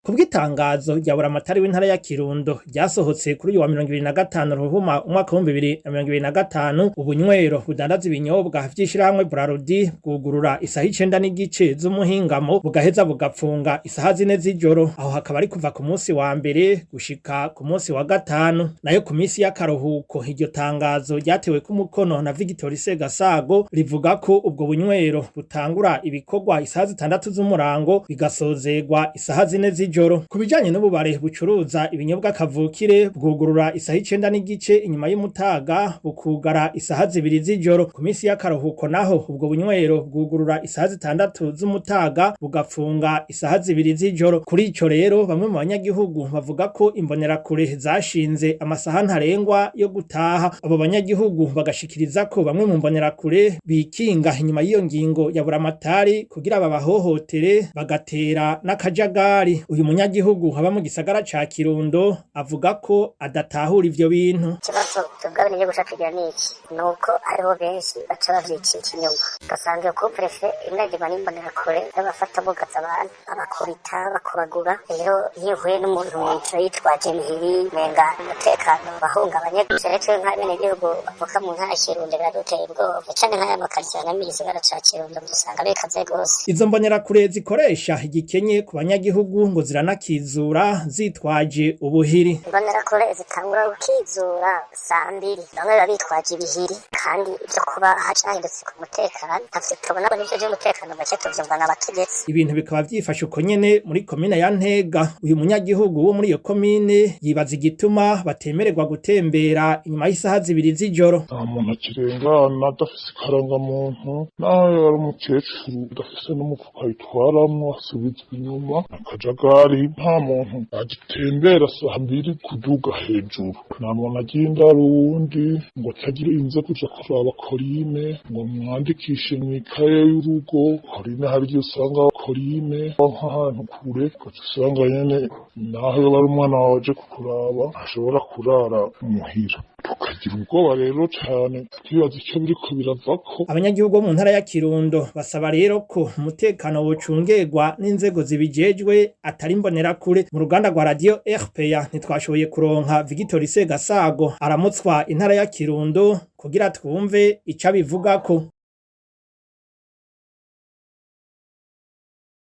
Kubw'itangazo rya buramatari w'intara ya Kirundo ryasohotse kuri uyu wa 2025 Ruhuma umwaka w'2025, ubunywero budandaza ibinyobwa vy'ishirahamwe Brarudi bwugurura isaha 9:30 z'umuhingamo, bugaheza bugapfunga isaha 4 z'ijoro. Aho hakaba ari kuva ku munsi wa mbere gushika ku munsi wa gatanu. Nayo ku minsi y'akaruhuko, iryo tangazo ryatewe ku mukono na Victor Segasago rivuga ko ubwo bunywero butangura ibikorwa isaha 6 z'umurango, bigasozerwa isaha 4 z'ijoro. Ku bijanye n'ububare bucuruza ibinyobwa kavukire, bwugurura isaha 9:30 inyuma y'umutaga, bukugara isaha 2 z'ijoro. Ku minsi y'akaruhuko naho, ubwo bunywero bwugurura isaha 6 z'umutaga, bugapfunga isaha 2 z'ijoro. Kuri ico rero, bamwe mu banyagihugu bavuga ko imbonerakure zashinze amasaha ntarengwa yo gutaha. Abo banyagihugu bagashikiriza ko bamwe mu mbonerakure bikinga inyuma y'iyo ngingo ya buramatari kugira babahohotere, bagatera n'akajagari. Uyu munyagihugu aba mu gisagara ca Kirundo avuga ko adatahura ivyo bintu. Ikibazo twebwe abenegihugu cacu tugira ni iki: ni uko hariho benshi baca bavyicira inyuma, ugasanga iyo couvre-feu imwe n'imbonerakure y'abafata bugaza abantu, babakubita, bakubagura. Rero iyo uhuye n'umuntu mw'ijoro yitwaje imihiri, umenga umutekano bahungabanye. Ivyo rero, twebwe nk'abenegihugu bavuka mu ntara ya Kirundo, biraduteye ubwoba cane. Nk'aya makaritsiye no mu gisagara ca Kirundo usanga bikaze gose. Izo mbonerakure zikoresha igikenye ku banyagihugu ngo ziranakizura zitwaje ubuhiri. Imbonerakure zitangura gukizura saa 2, bamwe baba bitwaje ibihiri, kandi ivyo kuba hacahindutse ku mutekano ntavyo tubona. N'ivyo vy'umutekano muke tuvyumva n'abategetsi. Ibintu bikaba vyifashe uko nyene muri komine ya Ntega. Uyu munyagihugu wo muri iyo komine yibaza igituma batemererwa gutembera inyuma y'isaha 2 z'ijoro. Nta muntu akirengana adafise ikarangamuntu, naho yari umukecuru adafise n'umufuka ayitwaramwo asubizwa inyuma. Akajagari, nta muntu agitembera saa 2 kuduga hejuru, nta muntu agenda uwundi ngo atagira inze kuja kuraba korine ngo mwandikishe mw'ikaye y'urugo. Korine hari igihe usanga korine nk'ahantu kure, ugaca usanga nyene naho yoba ari umwana wawe aje kukuraba ashobora kurara muhira. Tukagira ubwoba rero cane, twibaza ico biriko biravako. Abanyagihugu bo mu ntara ya Kirundo basaba rero ko umutekano wocungerwa n'inzego zibijejwe, atari imbonerakure. Mu ruganda rwa radio RPA ntitwashoboye kuronka Victor Segasago aramutswa intara ya Kirundo kugira twumve ico abivugako.